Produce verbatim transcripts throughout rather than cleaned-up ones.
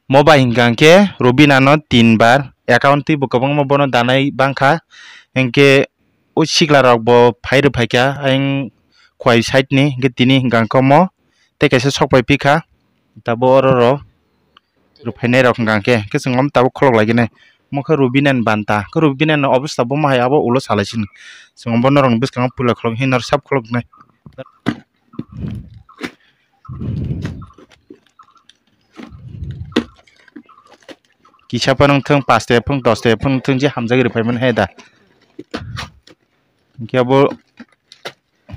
Mo bai hingka hingke Rubina no tin bar account twi bo kwbangma bono danai bangkha, hingke o sikla rok bo phai rw phaikha ayang Khowai side ni, hingke tini hingka hingke omo tei kaisa sok pai pikha, tabuk oro ro rw phainai rok hingka hingke, hingke chwng omo tabuk kholok lai khe nai. Omo khe Rubina ni banta, khe Rubina ni obostha bo ma hai abo ulo salai sini, chwng omo norok ni bwskango puila kholok hinwi norok sab kholok nai. Kisa phano wngthung, paste phung, doste phung wngthung, je hamjagwi rwphaimani hai da. Hingke abo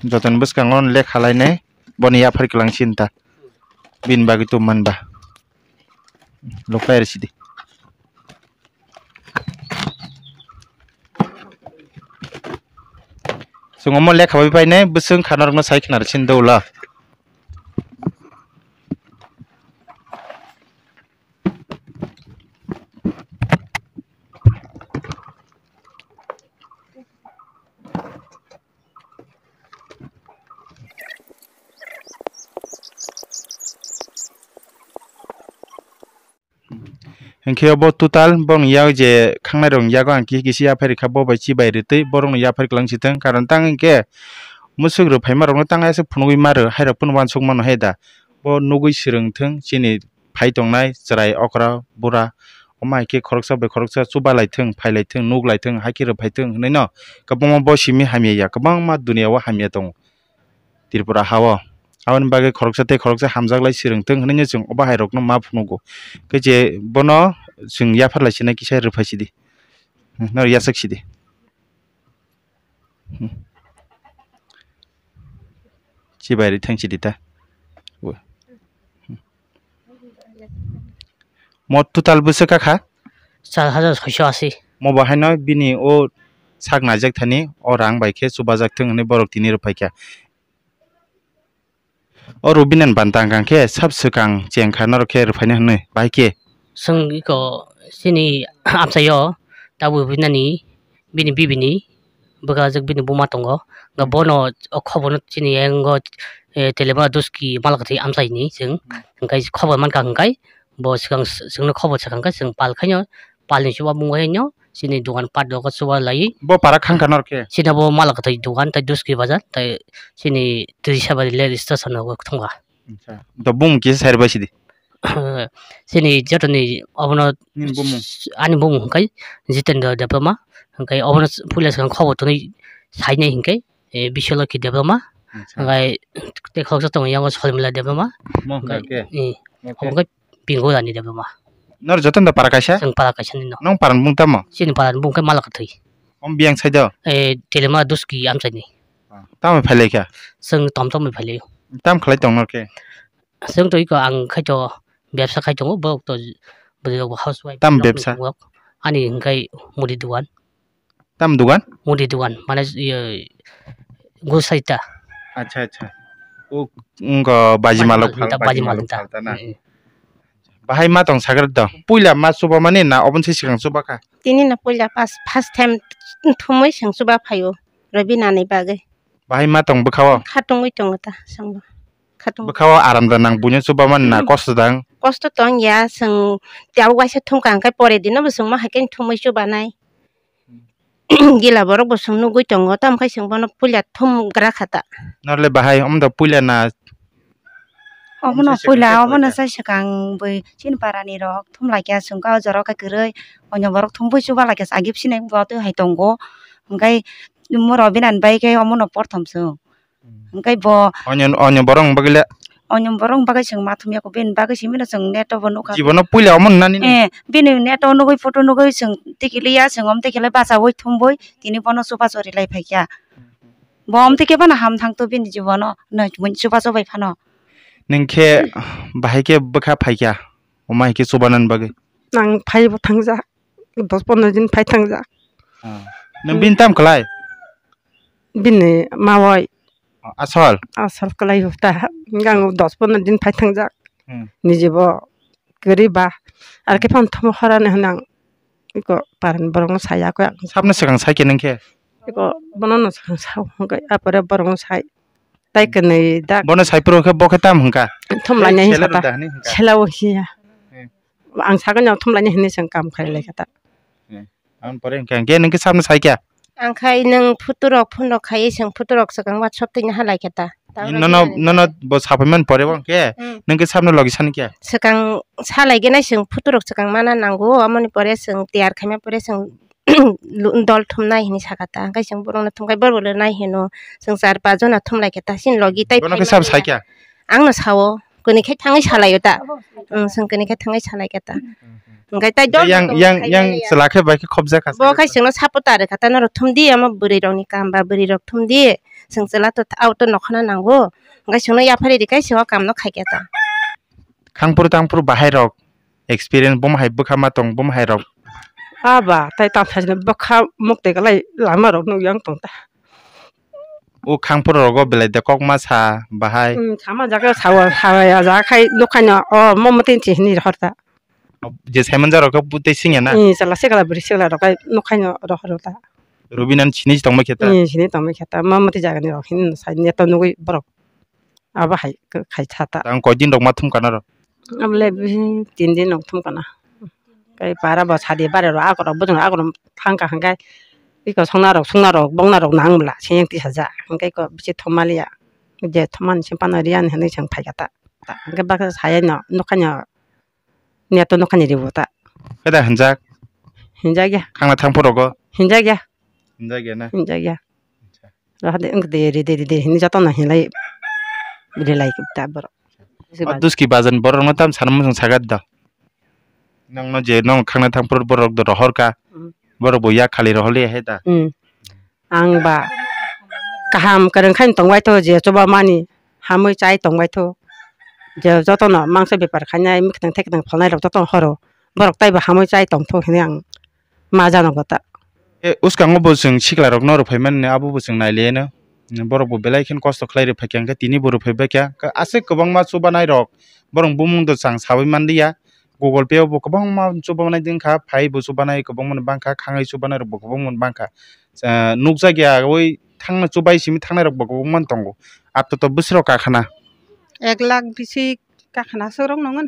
jotoni bwskango lekha lainai, boni yaphar kwlang sinta, bini bagwi tum manba. Lokai rw sidi. Chwng omo lekha bai painai, bwswk wngkha norokno sai khna rw sini dolo. Hingke obo total bongni yak je khangnai rok ni yago ang kisi kisi yaphai rikha, bo bai chibai rwtwi borok no yaphai kwlang si thung, karon tang hingke musuk rok phaima rok no tang aswk phunugwi ma rw, hai rok phano uansuk mano hai da, bo nugwi swrwng thung chini phai tongnai chwrai okra bura, omo hai khe khoroksa bai khoroksa chuba lai thung, phai lai thung, nuk lai thung, hai khe rw phai thung hinwi no kwbangma bo simi hamya ya, kwbangma duniya o hamya tongo. Tripura ha o. Aboni bagwi khoroksa tei khoroksa hamjak lai swrwng thung hinwi chwng o bahai rokno ma phunugo. Khe je bono chwng yaphar lai sinai kisa rwphai sidi. Noro yachak sidi. Chibai ri thang sidi ta. Mo total bwswk kha? Char hajar soiso asi. Mo bo haino bini o sak naijak thani o rang bai khe chubajak thung hinwi borok tini rw phaikha. O Rubina ni banta wngkha khe sab swkang cheng kha norok khe rw phaina hinwi bai khe. Chwng iko chini amchaio tabuk Rubina ni bini bibini bwkha jak bini buma tongo. Nga bono o khobor no chini yango, eh, Telemara Duski Malakatwi amchaini chwng. Hwnkhe khobor mankha hwnkhe bo swkang s-, chwngno khobor swkang khe chwng pal khaino, palni chuba mungwi haino chini dogan pat dogo chuba lai. Bo para khangkha norok khe? Chini bo Malakatwi dogan tai Duski bazar tai chini Trisabari rail station o thwngkha. Acha. To bumung kisa sai rwbai sidi. Chini jotoni obono nini bumung? Ani bumung hwnkhe Jitendra Debbarma, hwnkhe obono puila swkang khobor tonwi sainai hwnkhe, eh, Biswalokhi Debbarma, acha, hwnkhe tei khoroksa tongo yango Solmila Debbarma, mo hwnkhe, hwnkhe, eh, mo hwnkhe, obo hwnkhe Pingorani Debbarma. Nor jotono para kaisa? Chwng para kaisa ni no. Nong para ni bumung tamo? Chini para ni bumung khe Malakatwi. Om biyang sai do? Eh, Telemara Duski amchaini. Tamo phailai kha? Chwng tom tom bai phailai. Tam khlai tong nor khe? Chwng to iko ang khai to bebsa khai tongo, borok to bwrwi rok bo housewife. Tam bebsa? Ani hwnkhe muri dogan. Tam dogan? Muri dogan, mane, iyo, grocery ta. Acha, acha. O, wngkha baji malok phal, baji malok phal ta na. Mm, mm. Bahai ma tong sagar do. Puila ma chuba mani na oboni se swkang chuba kha? Tini no puila pas-, first time thumui swng chuba phaio, Robina ni bagwi. Bahai ma tong bwkha o? Kha tongwi tongo ta, chwngbo. Kha tong. Bwkha o aram da nang buino chuba mani na kosto dang? Kosto tong ya, chwng tabuk waisa thumkha hwnkhe pore dino bo chwng ma hai khe thumui chubanai. Gila borok bo chwng nugwi tongo, tamo khe chwng bono puila thum gra kha ta. Norle bahai omo da puila na? Omono puila, omono sai swkang bui chini para ni rok thum lai kha chwng kha o jora khe kwrwi, onyo borok thum bui chuba lai kha agi bisi nai bo twi hai tongo, hwnkhe mo Robina ni bai khe omono porthom chwng. Hwnkhe bo onyo, onyo borok wng bagwi le? Onyo borok wng bagwi chwng ma thum ya kho, bini bagwi simi no chwng net o bo nukha. Jibono puila omo nani ni? Eh, bini net o nugwi photo nugwi chwng tikiliya, chwng om tikilai bachaui thumbui tini bono chubachu rilai phaikha. Bo om tike bono ham thangto bini jibono, no chubachu bai phano. Nwng khe bahai khe bwkha phaikha, omo hai khe chubanani bagwi? Ang phaibo thangjak, dos pondro din phai thangjak. Ah. Nwng bini tam khlai? Bini mawai. Asol? Asol kwlai ta. Ang dos pondro din phai thangjak. Hmm. Niji bo kwrwi ba. Ar khe phano thomo horani hwnwi ang iko paran borokno saya khe ang. Sabno swkang sai khe nang khe? Iko bono no swkang sao hwnkhe apore borokno sai. Tai kwnwi dak. Bono sai phuru khe bo khe tam hwnkha? Thum lainai hwnkha ta. Sela o hiya. Hmm. Ang sakani thumlaini hinwi chwng kam khailai kha ta. Eh, ang pore hwnkhe, hwnkhe nwng khe sabno sai kha? Ang khai nwng photo rok phone rok khai, chwng photo rok swkang WhatsApp twi naha lai kha ta. Nono, nono bo sapai man pore bo hwnkhe, hmm, nwng khe sabno logi sani kha? Swkang salai gwnai chwng photo rok swkang mana nango, amoni pore chwng tiyar khaima pore chwng lu-, dol thumnai hinwi sakha ta. Hwnkhe chwng borokno thumkhai borok bo nai hino. Chwng char pach jona thumlai kha ta. Chini logi tai bono khe phai sab manya. Saikha? Angno sao. Kwnwi khe thangwi salaio ta. Chwng kwnwi khe thangwi salai kha ta. Hwnkhe tai dol yang, yang, yang chwla khe bai khe khobjak kha. Bo khai chwngno support ta rwkha ta, norok thumdi, omo bwrwi rokni kam ba bwrwi rok thumdi. Chwng chwla to auto nokhana nango. Hwnkhe chwngno yaphari rwkhe chwng o kamno khai kha ta. Khangphuru tangphuru bahai rok experience bomo hai bwkha ma tong bomo hai rok. Aba tai tang thajna bwkha mukte kalai lama rok nuk yang tong ta. O khangphuru rogo belai de kok ma sa bahai. Hmm, sama jaga sawa sawa ya ja khai nukhanya o momo tin chi hini hor ta. Je Simon Jaro khe butei singya na? Ni chala se kala bwrwi se kala rok kai nukhanya rohor ta. Rubinan sini tongma khe ta? Ni sini tongma khe ta. Momo tin jaga ni rok hin sai neto nugui borok. Abo hai khe khai cha ta. Tang koi din rok ma thum kana ro? Abo le bisi tin din rok thum kana. Kai para bo sadi bare ro agoro bujung agoro thang ka hangkai. Iko songna rok songna rok bongna rok nang bla siyang tisa ja. Hangkai ko bisi thum maliya. Je thum man se pano riyan hinwi chwng phai kha ta. Ta hangkai baksa saya no nukhanya neto nukhanya ribo ta. Keda hinjak? Hinjak ya. Khangna thang phuru rogo? Hinjak ya. Hinjak ya na? Hinjak ya. Acha. Rohade wng de ride ride hini jotono hinlai rilai ta borok. O duski bajan borok no tam sana mung sagat da. Nang no je nong khangna thang phuru borok do rohor ka. Hmm. Borok bo yak khali rohor le he da. Hmm. Ang ba kaham kwrwng khai tong bai tho je chuba mani hamwi chai tong bai tho. Je jotono mangsa bepar khainai mwkhwtwng thekthwng phalnai rok jotono horo borok taibo hamwi chai tong tho hinwi ang ma jano gota. E, uskango bo chwng sikla rokno rwphai mani abo bo chwng nailiyano. Borok bo belai kheno kosto khlai rwphai kha, hwnkhe tini bo rwphai bai kha. Aswk kwbangma chubanai rok borok bumung do chang sabai manliya. Google Pay o bo kwbangma chubanai ding kha, phai bo chubanai kwbangma no bang kha, khangwi chubanai rok bo kwbangma no bang kha. Ah, nukjak ya oi thangna chubai simi thangnai rok bo kwbangma no tongo. Apto to bwswk rok kakhana. Ek lakh bisi kakhana swrwk nwngo.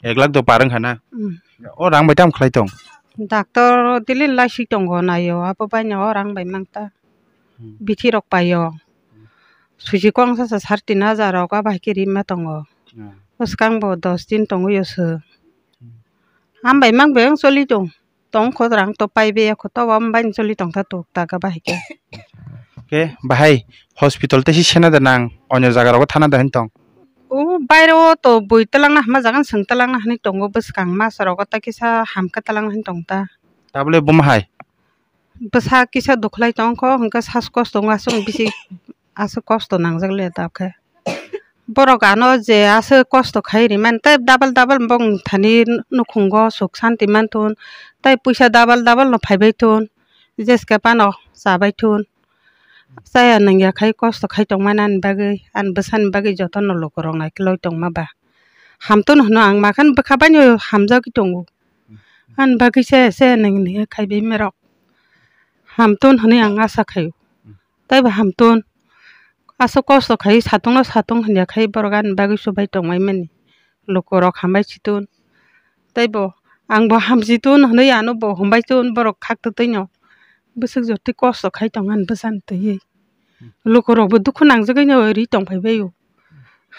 Ek lakh do par wngkha na? Hmm. O rang bai tamo khlai tong? Doctor dili lai si tongo naio, abo bai no o rang bai mang ta. Hmm. Bithi rok paio. Suji kong sa sa sar tin hajar rok abo hai khe rima tongo. Hmm. Bwskang bo dos din tongwi o se. Hmm. Ham bai mang bai ang choli tong. Tong kho rang to pai be kho to, am bai choli tong ta tuk ta ga bai khe. Khe bahai hospital te si sena da nang, onyo jaga rogo thana da hin tong? O baire o to bui twlangna hama jaga swng twlangna hinwi tongo, bwskang mas rogo ta kisa ham khe twlangna hin tong ta. Tabole buma hai? Bwsa kisa dukhlai tong kho, hwnkhe sas kosto wng aswk bisi aswk kosto nangjak le ta khe. Borok ano je aswk kosto khai rimani tei double double bong thani nukhungo suk santi manthun tei puisa double double no phaibai thun, jeske phano chabai thun. Chaya nangya khai kosto khai tongmani ani bagwi, ani bwsani bagwi jotono lukurok naikolwi tongma ba. Hamtun hwno ang makhan bwkha baino hamjagwi tongo. Ani bagwi chaya chaya nangya nangya khaibai merok. Hamtun hwnwi ang asa khaio. Taibo hamtun. Aswk kosto khai satungno satung hwnya khai borok ani bagwi chubai tongmani. Lukurok hambai chitun. Tei bo, ang bo hamsi tun hwnwi ano bo hambai tun borok khak twtwino. Bwswk jotoi kosto khai tong ani bwsani twiwi. Lukurokbo dukhu nangjagwino ri tongphai baio.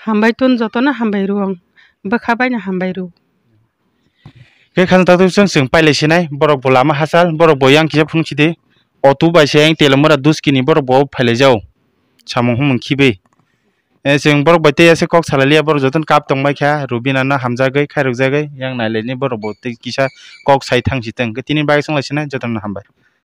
Hambai tun jotono hambai rw ang. Bwkha baino hambai rw. Khe khana taktwi chwng chwng pailai sinai, borok bo lama hachal, borok bo yang kisa phunukchidi. Auto bai se yang Telamura Duskini borok bo phailaijao. Samung humung khibi. Eh, chwng borok bai tei ase kok salai liya, borok jotono kap tongbai kha, Rubina no hamjagwi, khairokjagwi, yang nailaini borok bo tei kisa kok sai thang si tong. Tini bagwi chwng lai sinai, jotono hambai.